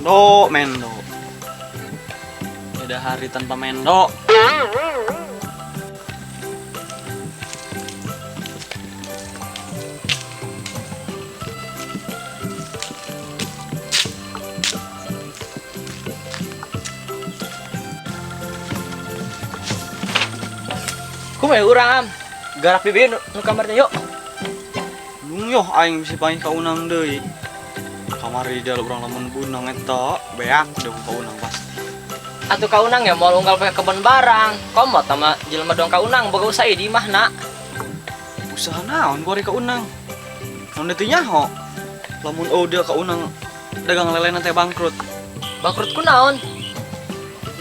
Mendo, mendo. Ada hari tanpa mendo. Kumaha urang am? Garap bibir nu kamar teh yuk. Lung yoh aing bisa panggil ka unang deui. Kamari di dalam urang lamun bunang eta beak dong ka unang pasti. Atuh ka unang ya moal unggal poe kebon barang. Komot sama jelema dong ka unang boga usaha di imahna. Usaha naon kuari ka unang? Naon teu nyaho? Lamun eueuh ka unang dagang lelena teh bangkrut. Bangkrut ku naon?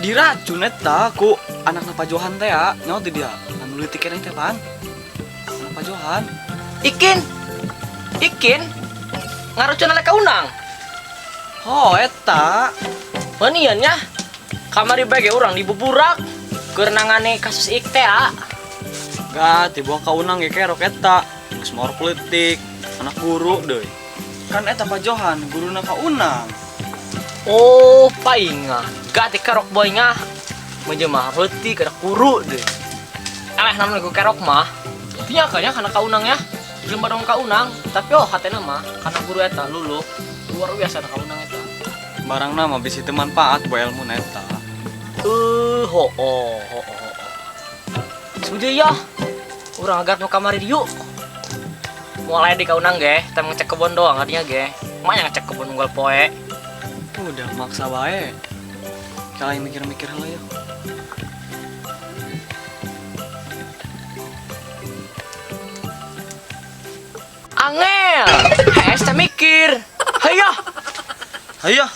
Diracun eta ku anakna Pak Johan teh ya. Nyaho teh dia. Anu leutik keneh teh pan. Anak Pak Johan. Ikin. Ikin ngarucun ale ka unang. Oh, eta. Menian nya. Kamari bae ge urang dibuburak keur nangani kasus ik teh ah. Gak, tiba ka unang ge kerok eta. Geus maor politik, anak guru deui. Kan eta Pak Johan, guruna ka unang. Oh, painga. Gak teh kerok boy ngah. Menjelma mah leutik kada guru deui. Eleh namun ku kerok mah. Tinya kayaknya kana ka unang ya. Jelema dong ka unang, tapi oh hatena mah kana guru eta lulu. Luar biasa ka unang eta. Barang nama bisi teu manfaat bu ilmu eta. Ho oh, ho oh, ho. Sudah ya. Urang agar nu kamari dieu. Mulai di kaunang ge, kita ngecek kebun doang artinya ge. Maknya ngecek kebun unggal poe. Udah maksa bae. Kalian mikir-mikir lah ya. Angel, hees teh mikir. Hayah. Hayah.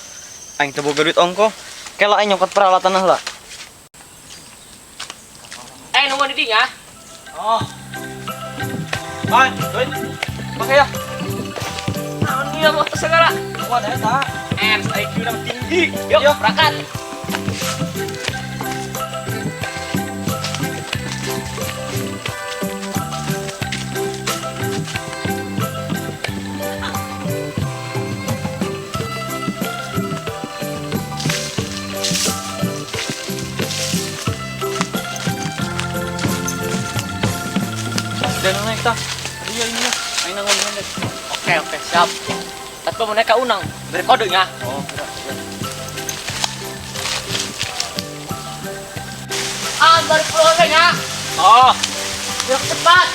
Aing teu boga duit ongko. Kela aing nyokot peralatan lah. Nunggu di dinya. Oh. Hai, duit. Pakai ya. Naon ieu motor segala? Kuat eta. IQ na tinggi. Yuk, Yuk. berangkat. Dan naik tah. Iya ini ya. Aing nanggung deh. Oke, oke, siap. Tapi mau naik ka unang, beri kode ya. Oh, gerak, gerak. Ah, balik pulang ya. Oh. Gerak cepat.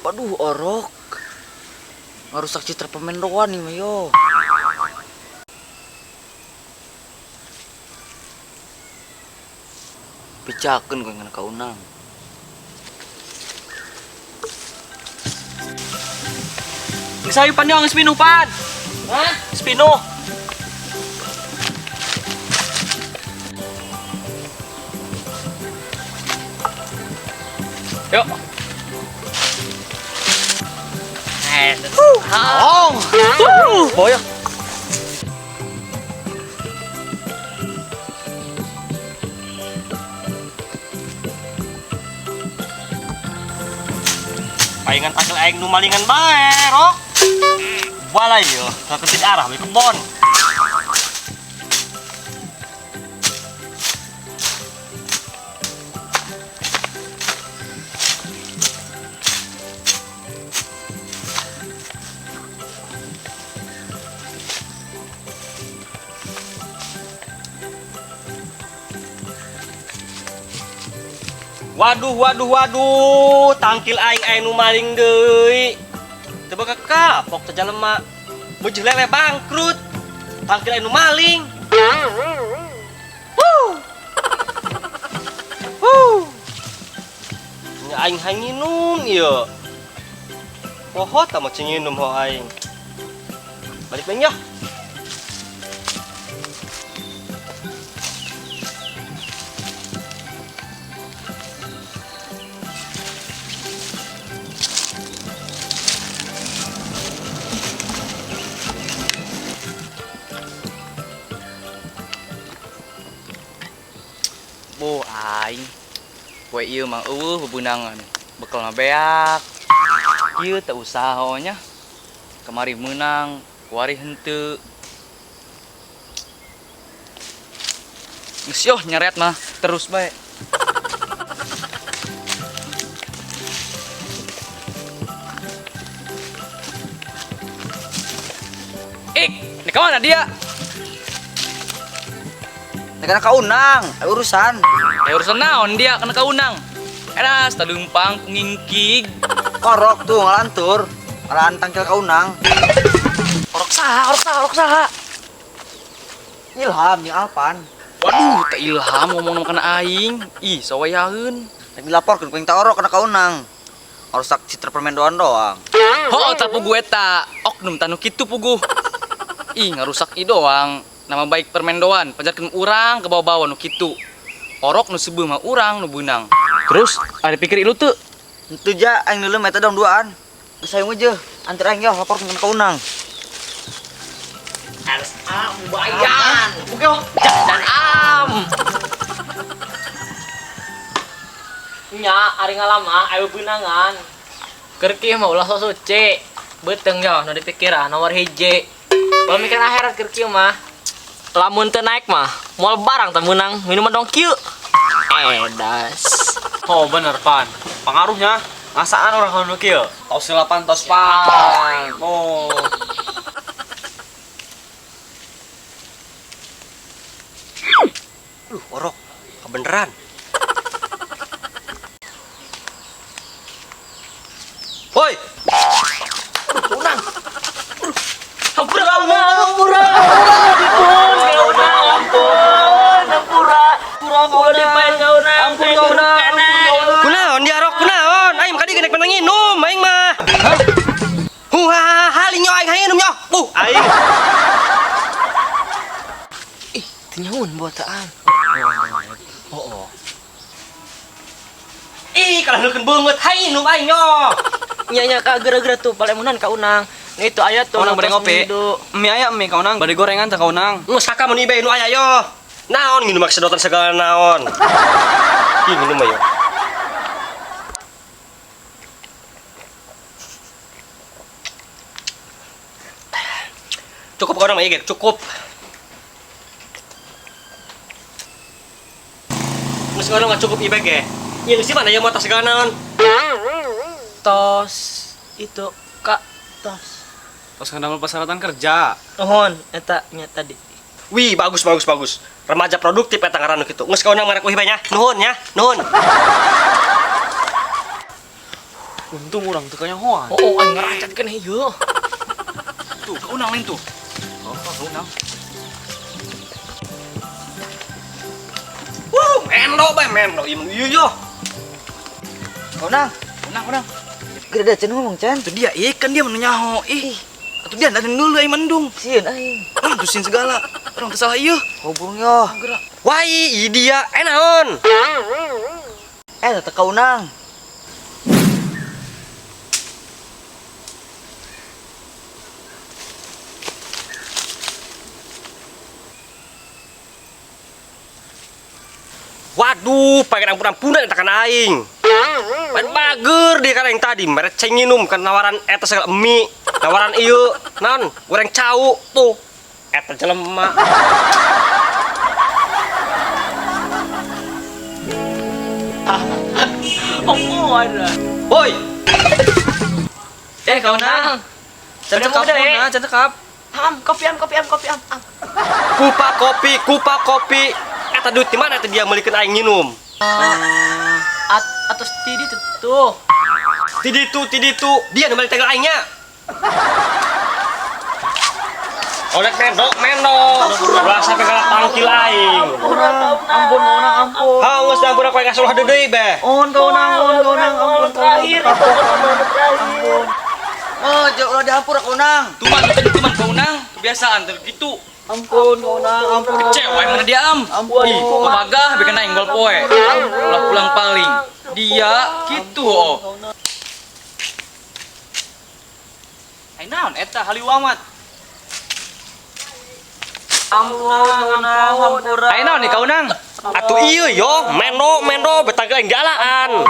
Waduh, orok. Ngarusak citra pemendoan nih, Mayo. Picakeun kowe ngan ka unang. Geus ayo pan geus pinuh pan. Hah? Geus pinuh. Yuk. Oh. Boyok. Palingan tangkel aing nu malingan bae, Rok. Balai yo, saketik arah we kebon. Waduh, waduh, waduh, tangkil aing aing nu maling deui. Teu bakal kapok teh jelema. Beujeun lele bangkrut. Tangkil aing nu maling. Wuh. Wuh. Nya aing hayang nginum ieu. Poho tah mah cing nginum ho aing. Balik deui nya. Aing. Poe ieu mah eueuh bebeunangan. Bekel mah beak. Ieu teh usaha nya. Kamari meunang, kuari henteu. Geus yoh nyeret mah terus bae. Ik, ini kemana dia? Ini karena kaunang, urusan. Ya urusan naon dia karena kaunang. Eras, talumpang, ngingkig. Korok tuh ngalantur, ngalan tangkil kaunang. Orok saha, orok saha, orok saha. Ilham jeung Alpan. Waduh, tak Ilham ngomong kana aing. Ih, sawayaheun. Tapi dilaporkeun ku aing ta orok kana kaunang. Rusak citra permendoan doang. Ho, tak pugu eta. Oknum tanu kitu puguh. Ih, ngarusak i doang. Nama baik permendoan, pajarkeun urang ke bawah-bawah nu kitu. Orok nu seubeuh mah urang nu beunang. Terus, ada pikir ilu teu? Henteu ja, aing neuleum eta dong duaan. Geus hayu aja, antar aing yo laporkeun kana kaunang. Harus am bayan. Oke, jajan am. Nya, ari ngalama ayo beunangan. Keur kieu mah ulah sok suci. Beuteung yo nu dipikiran nomor hiji. Ulah mikir akhirat keur kieu mah. Lamun teu naik mah moal barang teu meunang minuman dong kieu. Edas. Oh bener pan. Pengaruhnya ngasaan orang nu kieu. Tos 8 tos pan. Oh. Aduh, orok. Kebeneran. Woi. Unang. Hampura, hampura. Ampun, ampura. Ampura dipaen ka unang. Ampun ka unang. Kunaon dia rok kunaon? Aing mah kadi genek menang nginum aing mah. Hah? Huha, haling nyo aing hayang nginum nyo. Aing. Ih, teu nyaun botaan. Oh, oh. Ih, kalah leukeun beungeut hayang nginum aing nyo. Nya nya ka gara-gara tuh palemunan ka unang. Nih itu aya tuh Kaunang bade ngopi. Mie aya mie kaunang, bade gorengan teh kaunang. Geus kakak mun ibe nu aya yo. Naon nginum sedotan segala naon. Ih, nginum ayo. Cukup kaunang mah ieu ge, cukup. Geus kaunang mah cukup ibe ge. Ieu geus mana ieu motor segala naon. Tos itu kak tos. Tos ngandamel persyaratan kerja. Nuhun eta nya tadi. Wih, bagus bagus bagus. Remaja produktif eta ngaranna kitu. Geus kaunang marek uih nya. Nuhun nya, nuhun. Untung urang teu kanyahoan. Oh, aing ngeracat keneh ieu. Tuh, kaunang lain tuh. Oh, kaunang. Wuh, mendo bae mendo ieu ieu yo. Kaunang, Kaunang, kaunang. gede cenah ngomong Cen. Itu dia, ih kan dia menyaho. Ih, atuh dia dari dulu aing mendung. Sieun aing. Orang tusin segala. Orang teu salah ieu. Hubung yo. Wah, ieu dia naon? Teh kaunang. Waduh, pengen ampun-ampunan eta kana aing. Pan bager dia kana yang tadi, mere ceng nginum kan nawaran eta segala mie, nawaran ieu, naon, goreng cau tuh. Eta jelema. Oh, ada. Woi, Kaunang. Can cekap, kaunang, can cekap. Am, kopi am, kopi am, kopi am. Am. kupa kopi, kupa kopi. Eta duit di mana eta dia meulikeun aing nginum? Atos tidi tuh. Ti ditu, dia nu meuli tegal aingnya. Oleh mendo, mendo. Ulah sampe kalah tangkil aing. Ampun kaunang, ampun. Ha, geus ampun aku aing asulah deui beh. On kaunang, on kaunang, ampun Terakhir, itu terakhir. Oh, jauh ulah dihampura kaunang. Tuman, tadi tuman kaunang. Kebiasaan tuh gitu. Ampun kaunang, ampun. Kecewa yang mana dia am. Ampun. Ih, pemagah bikin aing gol poe. Ulah pulang paling. Dia gitu oh. Ai naon eta haliu amat. Ampun kaunang, hampura. Ai naon nih kaunang? Atuh iya yo, mendo mendo betang aing jalaan.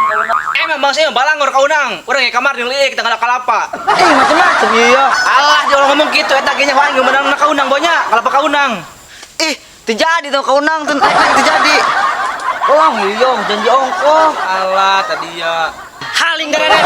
Emang bangsa ieu balangor kaunang. Urang ge kamar jeung liik tanggal kalapa. Eh, macam-macam iya. Alah, jangan ngomong gitu eta ge nya aing meunang na kaunang bonya, kalapa kaunang. Ih, terjadi tuh kaunang tuh aing terjadi. Oh, iya, janji ongkoh. Alah tadi ya. Haling derere.